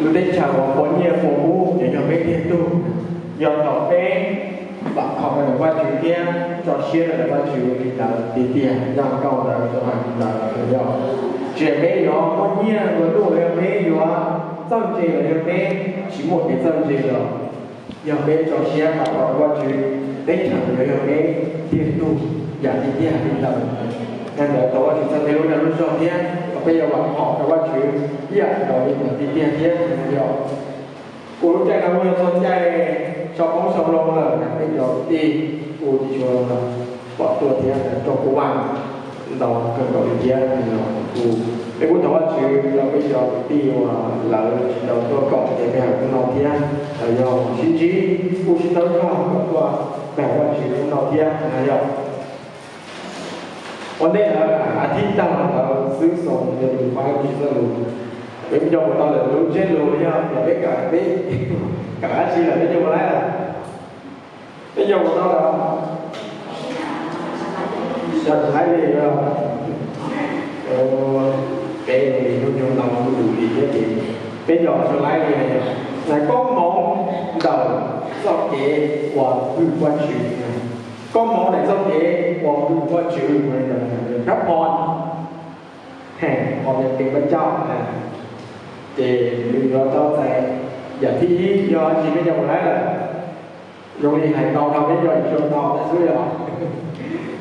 Lub teb chaws uas pua nyiaj pua kub ces yog peb tiag tug. Yog thaum peb vam khom rau ntawm Vajtswv thiab tso siab rau ntawm Vajtswv li ntawd tiag tiag, yog nkauj ntawd tau hais li ntawd yog, tsis hais peb yuav muaj nyiaj nplua nuj los yog peb yuav txawj ntse los yog peb tsis muaj kev txawj ntse los, yog peb tso siab vam khom rau Vajtswv, teb chaws yuav yog peb tiag tug yam tiag tiag li ntawd. Yog ntawd thov Vajtswv txhawb peb lub dag lub zog thiab kom peb yuav vam khom rau Vajtswv ib yam nkaus li ntawd tiag tiag thiab yog. Kuv lub caij no kuj yog txog caij sau poob sau loo lawm, peb cov kwv tij kuj tsis tshua pom tuaj thiab, raug kuv vaj ntau kawg nkaus li thiab. Kuv, peb kuj thov Vajtswv rau peb cov kwv tij uas lawv tsis tau tuaj koom ces peb hawm hnub no thiab, los yog sib ntsib kuj sib txhawb zog kom tuaj pe hawm Vajtswv hnub no thiab na yog. Ua ntej ntawd, a thib tag los ntawd xwb xoo yog tus faib tsis txawj lus, peb coj mus tau lawm lub ntsiab lus yog tias peb kawm peb kawm dab tsi lawm peb coj mus laib lawm. Peb coj mus tau lawm, xyov tsis laib li os. Peb hnub nyoog ntau kuj lus li thiab ces peb coj tsis laib li. Koob hmoov ntawm txoj kev uas hwm Vajtswv. Koob hmoov ntawm txoj kev uas hwm Vajtswv, rab phom heem qhov yog kev pab cauj, ces nws yuav tau txais yam thib ib yog tsis peb coj mus laib lawm. Zoo li hais tau dhau peb coj tsis tau tab xwb yog,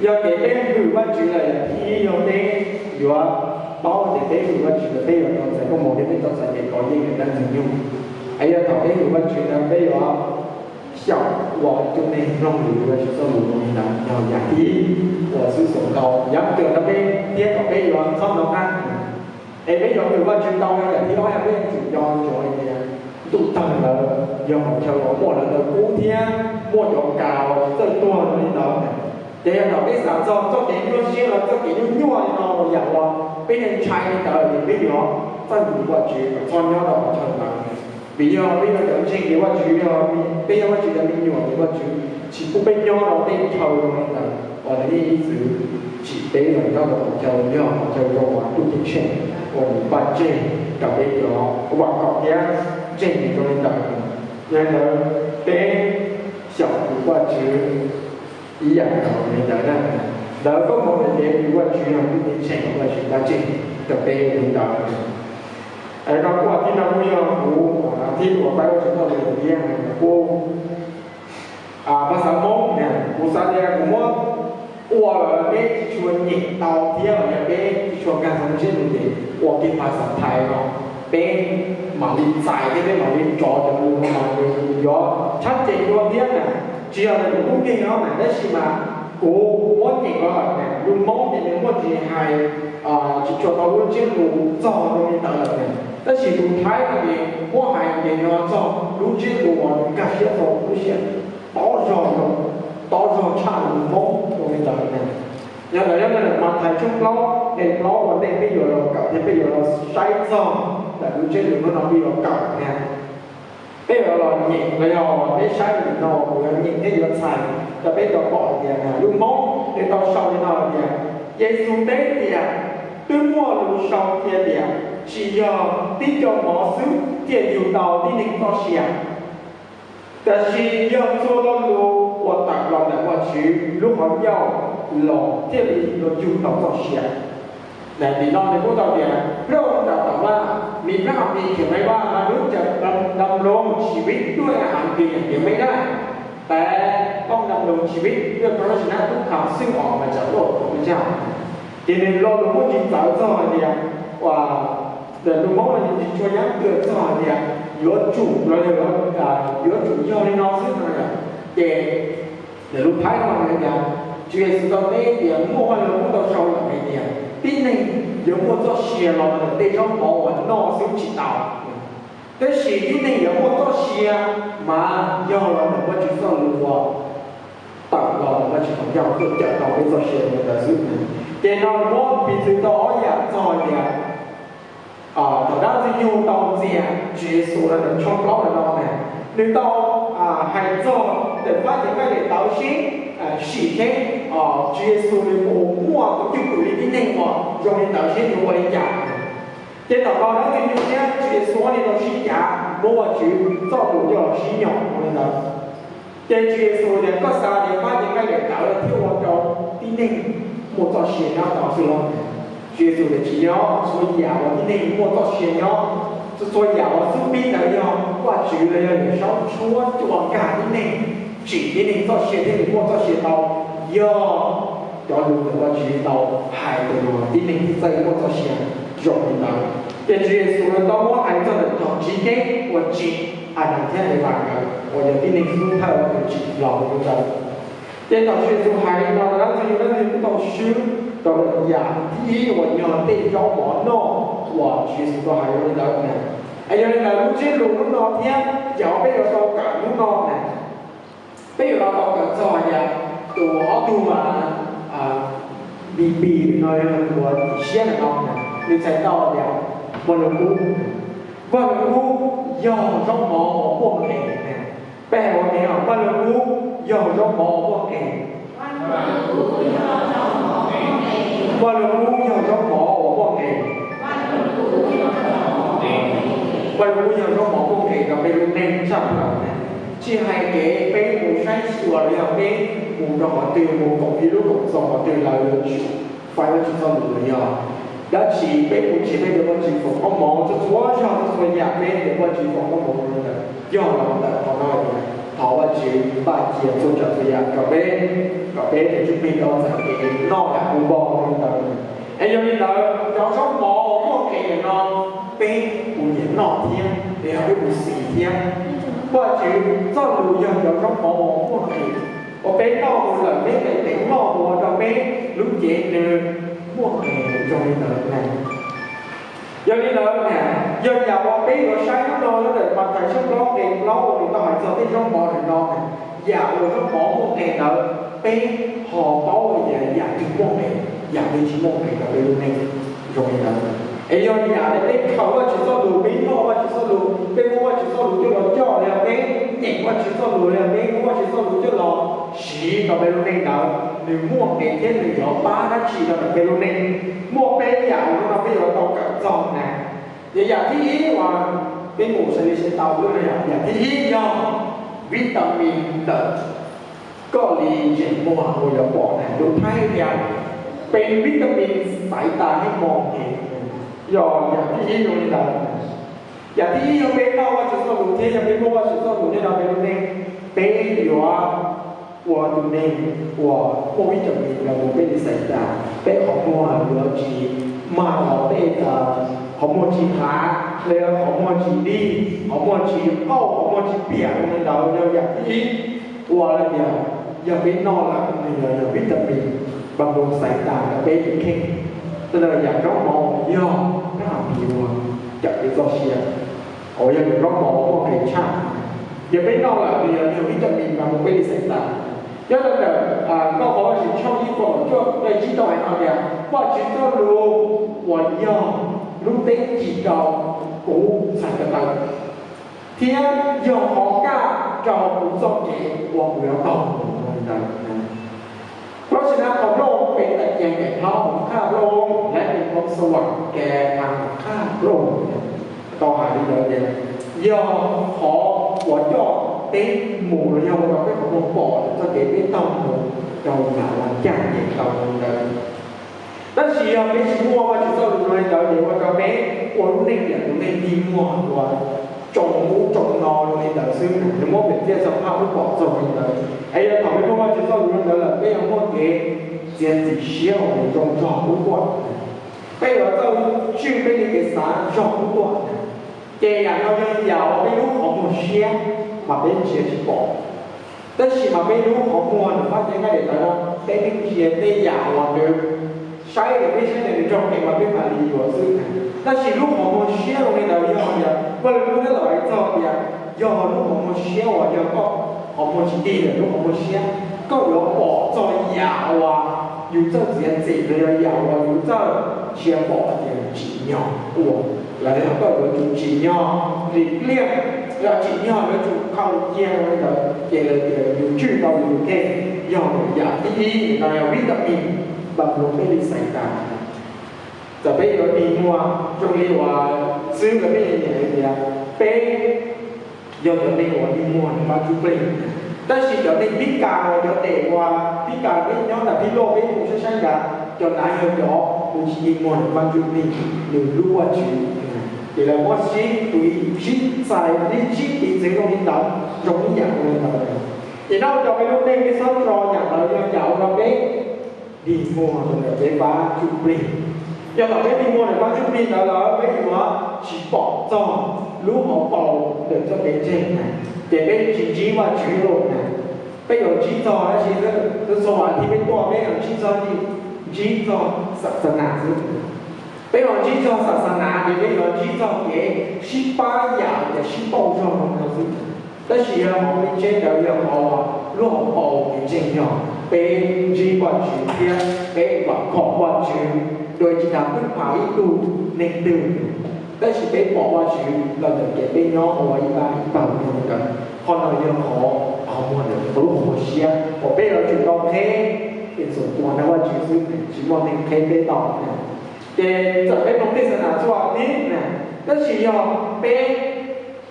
yog kev peb hwm Vajtswv lawm yam thib ib yog peb yuav paub tias peb hwm Vajtswv lawm peb yuav tau txais koob hmoov thiab peb tau txais kev kov yeej rau dab Ntxwg Nyoog. Es yog thaum peb hwm Vajtswv ntawd peb yuav xyaum ua tus neeg mloog lus Vajtswv txoj lus li ntawd yog yam thib ib uas xwb xoo ntau yam twg rau peb thiab kom peb yuav txhob ntau qab. Es peb yuav hwm Vajtswv ntau yam thib ob yog peb yuav tsum nco ntsoov hais tias ntuj tawg ntawd yog qhov chaw uas muaj lawv taw kub thiab muaj cov kas uas txawj tuag li ntawd. Ces yog thaum peb xav txog txoj kev nyuaj siab los txoj kev nyuaj nyuaj li no los yam uas peb ntshai li ntawd ces peb yuav txawj hwm Vajtswv kom txhob nyob rau qhov chaw ntawd. Vim yog peb yog cov ntseeg ces Vajtswv yog, peb yog Vajtswv cov me nyuam ces Vajtswv tsis pub peb nyob rau tej chaw zoo li ntawd uas nws yeej ib txwm tsim peb los nyob rau qhov chaw yog qhov chaw zoo uas ntuj ceeb tsheej uas nws npaj tseg rau peb cov vam khom thiab ntseeg nws zoo li ntawd. Yog li ntawd peb xyaum hwm Vajtswv ib yam nkaus li ntawd na. Ntawd koob hmoov ntawm kev hwm Vajtswv yog ntuj ceeb tsheej uas Vajtswv npaj tseg rau peb li ntawd. No kuj a thib no kuj yog kuv thib uas pab ua tsis tau li thiab kuj phas xav Hmoob, kuv xav tias kuv muab ua los peb tsis tshua nyeem tau thiab los yog peb tsis tshua nkag xav ntsib nws ces ua kiag phas xav Thaiv no, peb mam li txais thiab peb mam li tso cov lus no mas nws yuav tshab cees dua thiab na. Tsis yog tias kuv tub nkeeg no na tab sis mas kuv muab nyeem los lawm na lus Hmoob ces nws muaj tsis hais, tsis tshua tau lub ntsiab lus txog zoo li ntawd lawm na. Tab sis tus Thaib no ces muab hais ces nws ho txog lub ntsiab lus uas nws nkag siab tau lub siab tob zog zoo, tob zog tshaj lus Hmoob zoo li ntawd na. Yog ntawd yog ntawm Mathais tshooj plaub nqe plaub ua ntej peb yuav los kawm thiab peb yuav los saib txog ntawm lub ntsiab lus hnub no peb yuav kawm na. Peb yuav los nyeem los yog peb saib li no kuv yuav nyeem thiab yuav txhais rau peb tau pom hais tias lus Hmoob nws tau sau li no hais tias, Yexus teb tias, twb muaj lus sau qhia tias, tsis yog tib co mov xwb thiaj yug tau tib neeg txoj sia, tiam sis yog txhua lo lus uas tawm los ntawm Vajtswv lub hauv ncauj los thiaj li yug tau txoj sia. Tim no nws kuj tau tias พระองค์ตรัสต่อว่า มีพระคัมภีร์เขียนไว้ว่า มนุษย์จะดำรงชีวิตด้วยอาหารเพียงอย่างเดียวไม่ได้ แต่ต้องดำรงชีวิตด้วยพระวจนะทุกคำซึ่งออกมาจากปากของพระเจ้า Ces nws lo lus muaj tsis txawv txog hais tias, uas lus Hmoob no nws tsis tshua nyab twm txog hais tias yuav tsum los yog yuav tsum yog li no xwb no yom. Ces lus Thaib no hais tias, Tswv Yexus tau teb tias muaj vaj lug kub tau sau lawm hais tias tib neeg yuav muaj txoj sia los ntawm tej zaub mov uas noj xwb tsis tau. Tab sis tib neeg yuav muaj txoj sia mas yog los ntawm Vajtswv txoj lus uas tawm los ntawm Vajtswv hauv ncauj tuaj cawm tau peb txoj sia li ntawd xwb. Ces no muab piv txwv tau ob yam txog tias thaum dab Ntxwg Nyoog tau ntxias Tswv Yexus no ntawm tshooj plaub no na, nws tau hais txog ntawm fab cev nqaij daim tawv seb sim seb Tswv Yexus nws puas muaj tus cwj pwm li tib neeg uas zoo li ntawd seb nws ua li cas. Ces thaum no dab Ntxwg Nyoog thiab Tswv Yexus ob leeg tau sib cav muab Vajtswv txoj lus coj los sib nyob ua li ntawd. Ces Tswv Yexus tias, koj xav tias pab ces nqaij daim tawv thiaj ua rau tib neeg muaj txoj sia nyob tau xwb los? Tswv Yexus tias, tsis yog, txhua yam uas tib neeg muaj txoj sia nyob, txhua txhua yam uas xub pib ntawd yog Vajtswv los yog yawm saub tshuab cua nkag tib neeg, tsim tib neeg txoj sia thiaj li muaj txoj sia tau, yog cov lus ntawm Vajtswv tau hais tias tib neeg thiaj txawj muaj txoj sia zoo li ntawd. Ces Tswv Yexus tau muab hais txog ntawm cov tsiv keb uas tsim Adas thiab Evas nkawd uas yog tib neeg xub thawj uas tsim los li ntawd. Ces thaum Tswv Yexus hais li no rau dab Ntxwg Nyoog, dab Ntxwg Nyoog kuj tau swb rau lawm yam thib ib uas yog tej zaub mov noj uas Tswv Yexus tau hais li ntawd na. Es yog li ntawd lub ntsiab lus hnub no thiab yam uas peb yuav tau kawm hnub no na, peb yuav los tau kawm txog tias tus ob tug B P no, tus uas tim siab ntawm no, nws txhais tau tias Vaj Lug Kub, Vaj Lug Kub yog zaub mov uas muaj nqis. Peb hais ua ke, Vaj Lug Kub yog zaub mov uas muaj nqis. Vaj Lug Kub yog zaub mov uas muaj nqis. Vaj Lug Kub yog zaub mov muaj nqis rau peb lub neej tshaj plaws. Tsis hais kev peb mus saib xyuas los yog peb mus rau qhov twg, mus koom ib lub koom txoos qhov twg los yuav tsum faib Vajtswv txoj lus los yog dab tsi, peb mus nrhiav peb tus Vajtswv foom koob hmoov, txhua txhua zog txhua txhua yam peb tus Vajtswv foom koob hmoov rau ntawm yog los ntawm qhov no. Thov Vajtswv npaj cia txhua tsav txhua yam rau peb, kom peb tus ntsuj plig tau txais kev noj yam qub npau li ntawd. Es yog li ntawd cov zaub mov uas muaj nqis no peb puas nyiam noj thiab, es yog peb puas xis thiab? Vajtswv txoj lus yog cov zaub mov uas muaj nqis, uas peb noj mus lawm peb nqis tes noj mus ua rau peb lub cev nws muaj nqis zoo li ntawd na. Yog li ntawd na, yog yam uas peb yuav saib hnub no nyob ntawm Mathais tshooj plaub nqe plaub uas nws tau hais txog tej zaub mov ntawm no na, yam uas zaub mov muaj nqis ntawd peb ho paub tias yam twg muaj nqis, yam twg tsis muaj nqis rau peb lub neej zoo li ntawd. Es yog yam uas peb khaws Vajtswv txoj lus, peb noj Vajtswv txoj lus, peb muab Vajtswv txoj lus coj los coj los yog peb nyeem Vajtswv txoj lus los yog peb muab Vajtswv txoj lus coj los siv rau peb lub neej ntawd, nws muaj nqis thiab nws yuav pab dab tsi rau ntawm peb lub neej. Muaj peb yam uas hnub no peb yuav tau kawm txog na. Ces yam thib ib uas peb mus sawv li sawv tau lub no yog yam thib ib yog vitamin ntawm koj li zeem muag uas yuav pom na, lus Thaib tias peev vitamin xaiv tas nej mos nkev, yog yam thib ib zoo li ntawd. Yam thib ib yog peb noj Vajtswv txoj lus thiab yog peb muab Vajtswv txoj lus nyob rau peb lub neej, peb yuav ua tus neeg uas muaj vitamin los mus peb li xaiv tas, peb qhov muag yuav tsis mag los tej qhov muag tsis hav, los yog qhov muag tsis dig, qhov muag tsis qauj, qhov muag tsis piam li ntawd. Yog yam thib ib uas tias yog peb noj lawm nws yog yog vitamin npas npoo xaiv tas rau peb tus kheej. Tej yam zaub mov uas yog peb hais tias cawm peb txoj sia, uas yog zaub mov muaj nqis tshaj, yog peb noj lawm nws yog yog vitamin npas npoo peb li xaiv tas. Nyob rau ntawm Nkauj Qhov Vajtswv tshooj ib puas cuaj nqe tsib tau hais no tias Vajtswv txoj lus uas yog lub teb cim rau kuv txhais ko taw, thiab yog qhov kaj rau kuv txoj kev uas kuv yuav taug mus li ntawd.เพราะฉะนั้น qhov plaub hau peb tag kis nqe plaub, hauv qab plaub hau lawv peb poob xav vam ke tag hauv qab plaub hau tau hais li ntawd tias yog qhov uas coj peb mus los yog ua rau peb qhov muag pom txoj kev peb taug mus rau yam uas ncaj ncees tau li ntawd. Tab sis yog peb tsis muaj Vajtswv txoj lus li ntawd ces ua rau peb ua lub neej yam tus neeg dig muag uas tsoo ub tsoo no li ntawd xwb, nws muab pem txiaj xov phaj muab pom txog li ntawd. Es yog thaum peb muaj Vajtswv txoj lus li ntawd lawm peb yuav muaj kev txiav txim siab uas zoo nrog ub tuaj, peb yuav txawj tswj peb li kev xav nrog ub tuaj. Ces yam no yog yam uas peb lub qhov muag siab mas peb ntsia tsis pom. Tab sis mas peb lub qhov muag nws fab cev nqaij daim tawv no, peb yeej ntsia tej yam uas nws saib, peb saib nws raug qees mas peb mam li yuav xwb. Tab sis lub qhov muag siab zoo li ntawd yog tias Vaj Lug Kub thiaj tau hais txog tias yog lub qhov muag siab uas yog koj qhov muag tsis dig lawm, lub qhov muag siab, koj yuav pom txog yam uas yus txawj txiav txim los yog yam uas yus txawj ntsia pom tias tsim nyog ua, los yog koj yuav tsum tsim nyog dim pliaj, los tsim nyog yuav tsum qhau cia li ntawd, ces lawv tias yus tswj tau yus tus kheej. Yog yam thib ib no yog vitamin npas npoo peb li xaiv tas. Thaum peb yuav dig muag zoo li uas xwb los peb nyiam hais tias peb yog cov neeg uas dig muag nws Vaj Ntsuj Plig. Tab sis cov neeg pib kas uas cov tes uas pib kas peb nyob ntawm pib loj peb mus saib saib ntawd, cov ntawd yog cov uas tsis dig muag nws Vaj Ntsuj Plig, nws hlub Vajtswv. Ces lawv muab sib tw sib txais sib tiv txwv zoo li ntawd, zoo ib yam li ntawd. Ces nyob rau peb lub neej peb txhob tso yam ntawd yog yam uas peb dig muag rau ntawm peb Vaj Ntsuj Plig. Yog thaum peb dig muag ntawm Vaj Ntsuj Plig ntawd lawm peb yuav tsis pom txog lub hauv paus ntawm txoj kev ntseeg na, ces peb tsis ntsib Vajtswv lawm na. Peb yuav ntsib txog dab tsi xwb? Txhua txhua vas thiv peb tuaj peb yuav ntsib txog, ntsib txog xam xa nas xwb. Peb yuav ntsib txog xam xa nas ces peb yuav ntsib txog kev sib pab yam uas sib pauj zog no xwb. Tab sis yog hauv peb tsev ntawd yog hauv lub hauv paus kev ntseeg yog peb ntsib Vajtswv thiab peb vam khom Vajtswv, dua tsis tas twb pab ib tug neeg twg, tab sis peb pom Vajtswv los ntawm kev peb nyob ua ib pab ib pawg yog ntawd. Qhov no yog qhov qhov muag ntawm lub hauv paus siab uas peb yuav tsum tau qheb, peb txhua tus nrog Vajtswv xwb, tsis muaj neeg qheb peb tau. Ces txawm peb mloog tej xwm nam txhua tib na, tab sis yog peb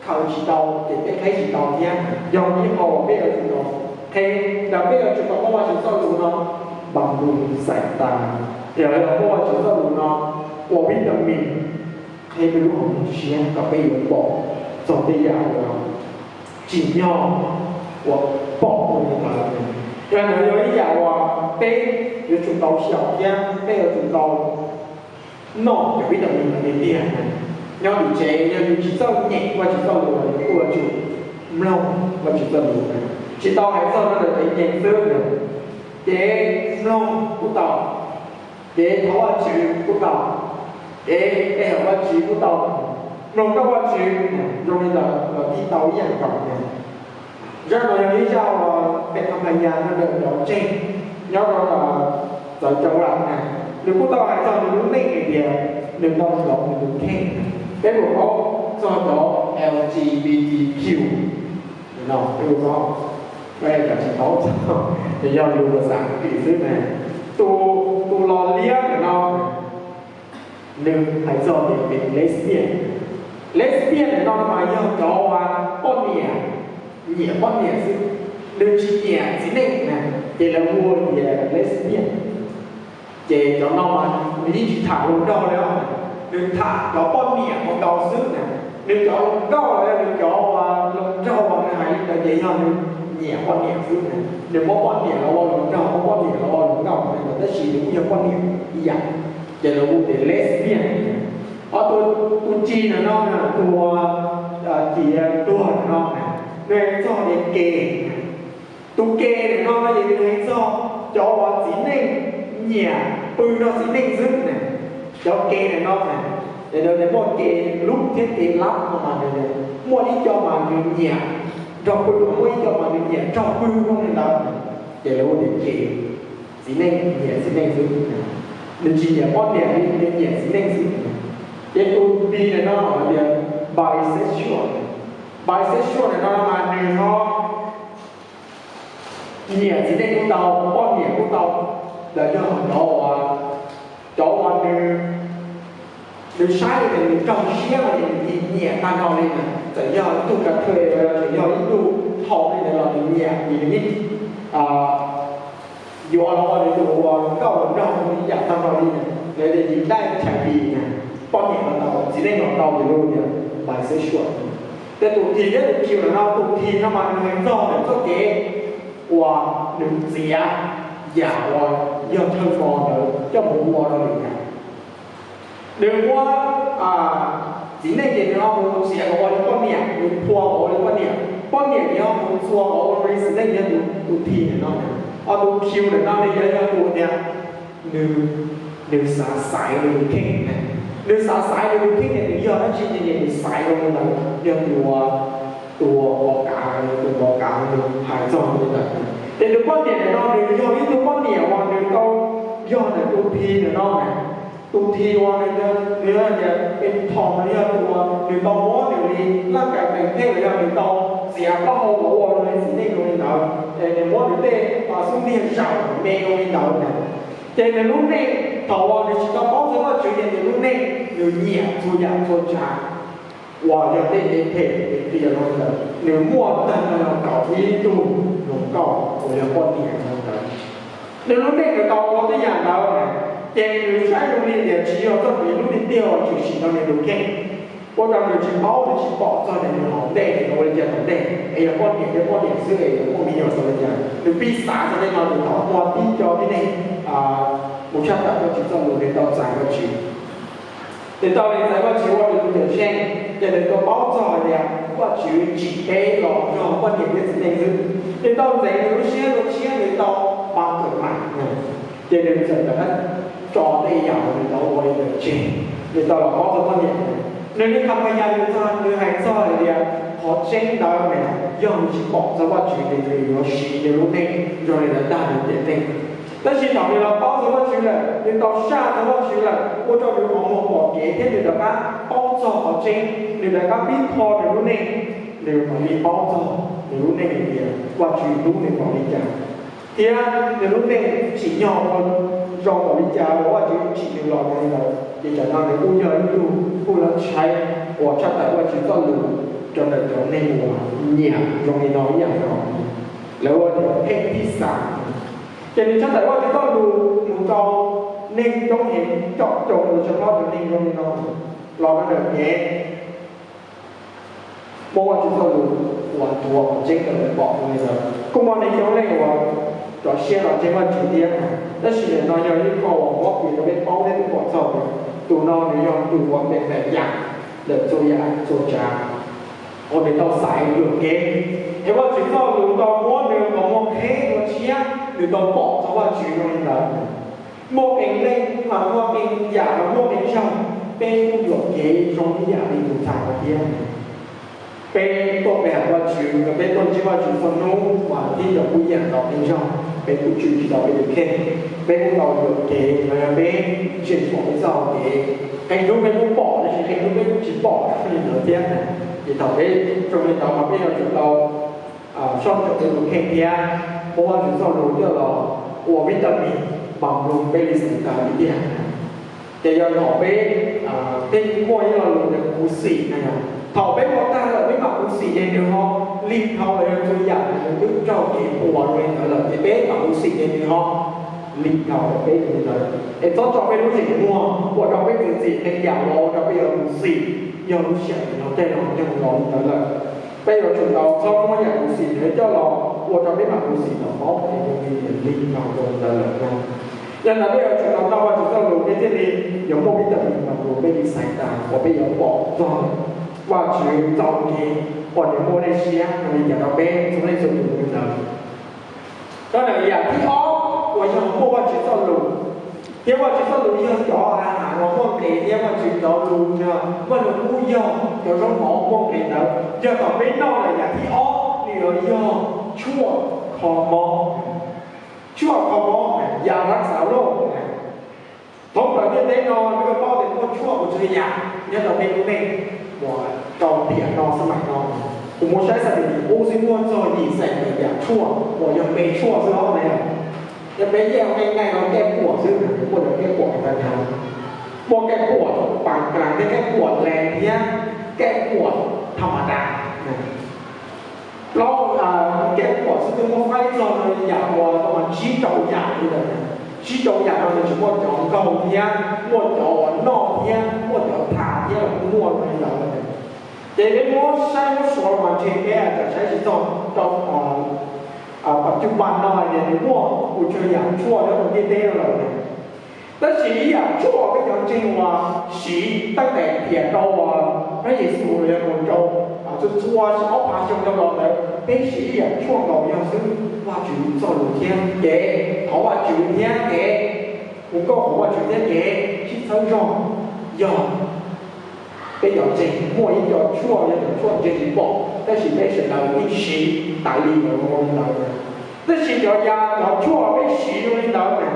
khaws tsis tau ces peb qheb tsis tau thiab. Yog ib qho uas peb yuav tsum tau qheb, los peb yuav tsum tau muab Vajtswv txoj lus no npas npus xais tas, yog muab Vajtswv txoj lus no ua vitamin qheb peb lub hauv paus siab kom peb yuav pom txog tej yam uas tsim nyog uas pom ua li ntawd. Yog ntawd yog ib yam uas peb yuav tsum tau xyaum thiab peb yuav tsum tau noj cov vitamin no tiag tiag. Nyob tim tsev yog yus tsis txawj nyem Vajtswv txoj lus los yus kuj yuav tsum mloog Vajtswv txoj lus, tsis tau hais txog rau ntawm kev nyem xwb, kev mloog kuj tau, kev thov Vajtswv kuj tau, kev pe hawm Vajtswv kuj tau, mloog koj Vajtswv zoo li ntawd los yeej tau ib yam nkaus. Zaj no yog ib zaj uas peb tau hais yam rau ntawm cov ntseeg nyob rau txawv cov lam na, nws kuj tau hais txog nws lub neej hais tias nws tau hloov nws tus kheej. Peb puas paub txog cov L G B T Q no? Peb puas paub? Cov tsis paub txog, ces yog lus xav kis xwb na. Tus, tus los liab ntawm no nws hais txog tias lesbian. Lesbian ntawm no mas yog cov uas poj niam nyiam poj niam xwb, nws tsis nyiam txiv neej na, ces lawv hu tias lesbian. Ces cov no mas nws yeej tsis tham hluas nraug li, nws tham cov poj niam ua nkaus xwb na. Nws cov hluas nkauj los yog nws cov hluas nraug uas nws hais li ntawd ces yog nws nyiam poj niam xwb na. Nws muab poj niam los ua hluas nraug, muab poj niam los ua hluas nkauj, tab sis nws kuj yog poj niam ib yam, ces lawv hu tias lesbian. Ho tus, tus ci ntawm no, tus ci tuag ntawm no, nws hais txog tias ke. Tus ke ntawm no no ces nws hais txog cov uas txiv neej nyiam pw nrog txiv neej xwb na. Cov ke ntawm no na, es nws muaj ke lub thiab ke lab no mas nws muaj ib co mas nws nyiam nrog pw, muaj ib co mas nws nyiam nrog pw zoo li ntawd, ces lawv hu tias ke. Txiv neej nyiam txiv neej xwb, nws tsis nyiam poj niam li, nws nyiam txiv neej xwb. Ces tus bi ntawm no hais tias bisexual. Bisexual ntawm no mas nws ho nyiam txiv neej kuj tau, poj niam kuj tau, los yog cov uas, cov uas nws, nws saib li nws raug siab los nws nyiam tag nrho li na. Txawm yog ib tug ka thwj los txawm yog ib tug thaum li ntawd los nws nyiam vim nws yeej yuav los ua nws tus hluas nkauj hluas nraug ib yam tag nrho li na. Lawv tias yim daj chais vis na, poj niam los tau, txiv neej los tau, ces lawv tias bisexual. Tej tus T thiab tus Q ntawm no, tus T no mas nws hais txog ntawm txoj kev uas nws txiav yam uas yog chaw mos ntawd coj mus ua rau lwm yam. Nws muab txiv neej ces nws ho mus txiav los ua li poj niam, nws phua los ua li poj niam, poj niam ces ho mus txua los ua li txiv neej, yog tus T ntawm no. Ho tus Q ntawm no nws yog, yog tus tias nws, nws xav xaiv nws tus kheej, nws xav xaiv nws tus kheej tias nws yog dab tsi ces nws xaiv los li ntawd, yog tus, tus npau kav, tus npau kav nws hais txog li ntawd. Ces nws poj niam ntawm no nws yog ib tug poj niam uas nws tau, yog ntawm tus T ntawm no na. Tus T uas nws, nws yog tias pes thom nws yog tus uas nws tau muab nws li laj kais peem tej los yog nws tau txiav plaub hau los ua li txiv neej zoo li ntawd, es nws muab nws tej xub ntiag zaum me zoo li ntawd na. Ces nws lub neej Thaum uas nws tsis tau paub txog Vajtswv ces nws lub neej nws nyiam txhua yam txhua tsav uas yog tej kev phem kev qias zoo li ntawd, nws muaj tag nrho kaum ib tug hluas nkauj uas yog poj niam zoo li ntawd. Nws lub neej nws tau ua tej yam ntawd, ces nws saib zoo li tias tsis yog txoj kev hlub tiag tiag uas tshwm sim rau nws tus kheej, ua rau nws tsis paub nws tsis pom txog tias nws hauv ntej nws ua li cas tom ntej, es yog poj niam thiab poj niam xwb es yog poj me nyuam xav li cas. Nws pib xav txog tej no, nws tau ua tib co tib neeg mus tshaj tawm Vajtswv txoj lus, nws tau txais Vajtswv. Nws tau li txais Vajtswv ua nws tus cawm seej, ces nws tau paub txog hais tias Vajtswv tsim peb los yog poj niam thiab txiv neej xwb. Nws tau ntxeev nws lub siab dua tshiab, nws tau npa kawm mam, ces nws txawm rov qab tso tej yam uas nws tau ua li ntawd tseg, nws tau los paub txog poj niam. Nws li kham pais yas nws txog, nws hais txog hais tias qhov tseeb ntawd mas yog nws tsis pom txog Vajtswv ces nws yuav siv nws lub neej zoo li ntawd tag nws tiam neej. Tab sis thaum nws los paub txog Vajtswv lawm, nws tau saj txog Vajtswv lawm, ua rau nws qhov muag pom kev thiab nws rov qab paub txog qhov tseeb, nws rov qab pib kho nws lub neej, nws mam li paub txog nws lub neej hais tias Vajtswv hlub nws npaum li cas, thiab nws lub neej tsim nyog ua zoo npaum li cas uas Vajtswv tsim nws los zoo li ntawd. Ces tsam no nws kuj yog ib tug kuj lab tshaib uas tshaj tawm Vajtswv txoj lus rau ntawm cov neeg uas nyiam zoo li no ib yam nkaus, lawv ua tias pheej tib xas. Ces nws tshaj tawm Vajtswv txoj lus mus rau neeg coob heev, coob coob, tsis txhob cov neeg zoo li no los rau ntawm kev muaj Vajtswv txoj lus uas nthuav qhov tseeb rau lawv pom li ntawd. Kuj muaj neeg coob leej uas rau siab los ntseeg Vajtswv thiab, tab sis nim no yog ib qho uas muab piv rau peb paub thiab peb pom txog tias tus no nws yog tus uas npe pem yam ntawm txhua yam txhua tsav uas nws tau xaiv yuam kev, es Vajtswv txoj lus tau muab nws qhov muag qheb dua tshiab, nws tau pom txog Vajtswv zoo li ntawd. Muaj qee leej mas muaj qee yam los muaj qee zaug peb kuj yuam kev zoo ib yam li tus ntxhais no thiab. Peb tuaj pe hawm Vajtswv, peb tuaj ntsib Vajtswv txhua hnub uas tib yam kuj yam tau qee zaug peb kuj tswj tsis tau peb tus kheej, peb kuj tau yuam kev los yog peb tseem pom peb txoj hau kev. Qee hnub peb kuj pom tab sis qee hnub peb kuj tsis pom li ntawd thiab. Ces thaum peb zoo li ntawd mas peb yuav tsum tau soj ntsuam peb tus kheej thiab muab Vajtswv txoj lus coj los ua vitamin bamlus peb li xav tas li tiag. Ces yog thaum peb, peb muaj ib lo lus tias khuv xim na, thaum peb ua tag lawm peb mam khuv xim ces nws ho lig dhau los yog txhua yam nws twb raug kev puas zoo li ntawd lawm ces peb mam khuv xim ces nws ho lig dhau peb li ntawd. Es txhob tso peb lub zeem muag ua rau peb txwv txim qee yam uas ua rau peb yuav khuv xim, yog lub sij hawm no tej los nyoog los li ntawd lawm. Peb yuav tsum tau txhob muab yam khuv xim ntawd coj los ua rau peb mam khuv xim los paub es yog li tias lig dhau rau li ntawd lawm no. Yog ntawd peb yuav tsum tau noj Vajtswv txoj lus peb thiaj li yuav muaj vitamin mas rau peb li xaiv tas uas peb yuav pom txog Vajtswv txoj kev uas nws muaj dej siab zoo li cas rau peb txhua leej txhua tus li ntawd. Rau ntawm yam thib ob uas yog muaj Vajtswv txoj lus, thiab Vajtswv txoj lus yog cov a has uas muaj nqis thiab Vajtswv cov lus yog Vajluskub yog cov zaub mov muaj nqis ntawd, yog thaum peb noj lawm yam thib ob nws yuav yog tshuaj kho mob. Tshuaj kho mob, yam lab xav loj. Thoob plaws ntiaj teb no peb yuav paub tias muaj tshuaj mus txhua yam nyob rau peb lub neej uas rau tiam no xab maim no. Kuv mus saib xab tim tim qub xwb muaj txog yim xees tawm yam tshuaj uas yog me tshuaj xwb os na. Yog peb yeej ua nqaij no kaij puam xwb, muaj cov kaij puam tag nrho, muaj kaij puam pas klas thiab kaij puam lees thiab kaij puam tham ma das. Plaub kaij puam xwb twb muaj faib txog yam uas tau mas tsib rau yam li ntawd. Tsib rau yam no nws tsis muaj cov nkaug thiab, muaj cov uas noj thiab muaj cov tha thiab los kuj muaj li ntawd. Ces peb muab saib muab suav los mas ntshe peb tseem saib tsis txog rau pas cuj pas no tias nws muaj mus txhua yam tshuaj nyob rau ntiaj teb no lawm. Tab sis ib yam tshuaj peb cov ntseeg uas siv tab tais tiam rau uas Peb Yexus los yog mus rau txhua txhua xyoo ob phav xyoo rau los ntawd, peb siv ib yam tshuaj nkaus yog xwb Vajtswv txoj lus thiab kev thov Vajtswv thiab kev hu nkauj hauv Vajtswv thiab kev sib txhawb zog. Yog peb cov ntseeg muaj ib co tshuaj yog cov tshuaj ntseeg tsis pom, tab sis peb sawv daws yeej siv tas li ntawd ua li ntawd. Tab sis cov ya cov tshuaj peb siv ua li ntawd na,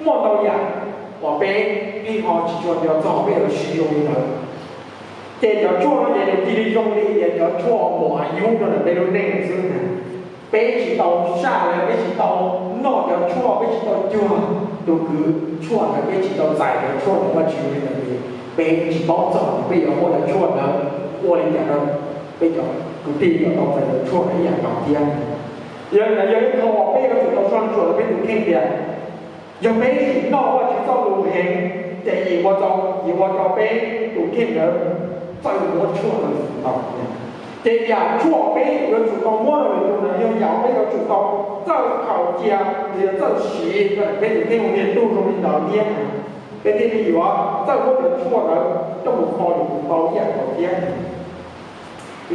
muaj ntau yam uas peb yeej ho tsis tshua nco txog peb yuav siv ua li ntawd. Ces cov tshuaj no ces nws cia li zoo li tias cov tshuaj uas muaj ayub rau ntawm peb lub neej xwb na. Peb tsis tau saj los peb tsis tau noj cov tshuaj, peb tsis tau cuag tus kwv tshuaj ntawd peb tsis tau txais cov tshuaj ntawm Vajtswv li ntawd, peb tsis paub txog peb yuav muab cov tshuaj ntawd ua li cas rau peb cov kwv tij yuav tau txais cov tshuaj ntawd ib yam nkaus thiab. Yog li ntawd yog ib qho uas peb yuav tsum tau soj ntsuam rau peb tus kheej tias, yog peb sim noj Vajtswv txoj lus heev, ces yim ua rau, yim ua rau peb tus kheej ntawd txawj muab tshuaj ntawd tau. Ces yam tshuaj peb yuav tsum tau muab rau lwm tus ntawd yog yam peb yuav tsum tau txawj khaws cia, yog txawj siv rau peb tus kheej ua niag tug zoo li ntawd thiab. Peb thiaj li yuav txawj muab cov tshuaj ntawd coj mus kho lwm tus tau ib yam nkaus thiab.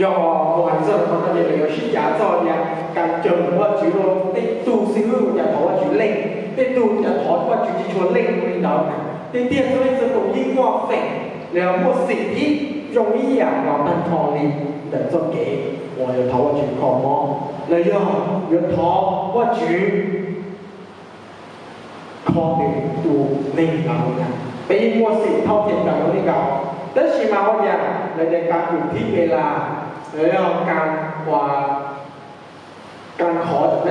Yog mus hais txog qhov no ces lawv yuav sib cav txog tias kas cawm Vajtswv rau tej tug xib hwb ua cas thov Vajtswv leej, tej tug cas thov Vajtswv tsis tshua leej li ntawd. Tiag tiag txhua leej txhua tus yeej muaj feem, los yog muaj xim thib zoo ib yam nkaus tag nrho li ntawm txoj kev uas yuav thov Vajtswv kho mob, los yog yuav thov Vajtswv kho nws tus neeg ntawd. Peb yeej muaj xim thauj thiab ntawm li nkaus, tab sis mas ua cas lawv tias kas cawm thib Belas, los yog kas, kas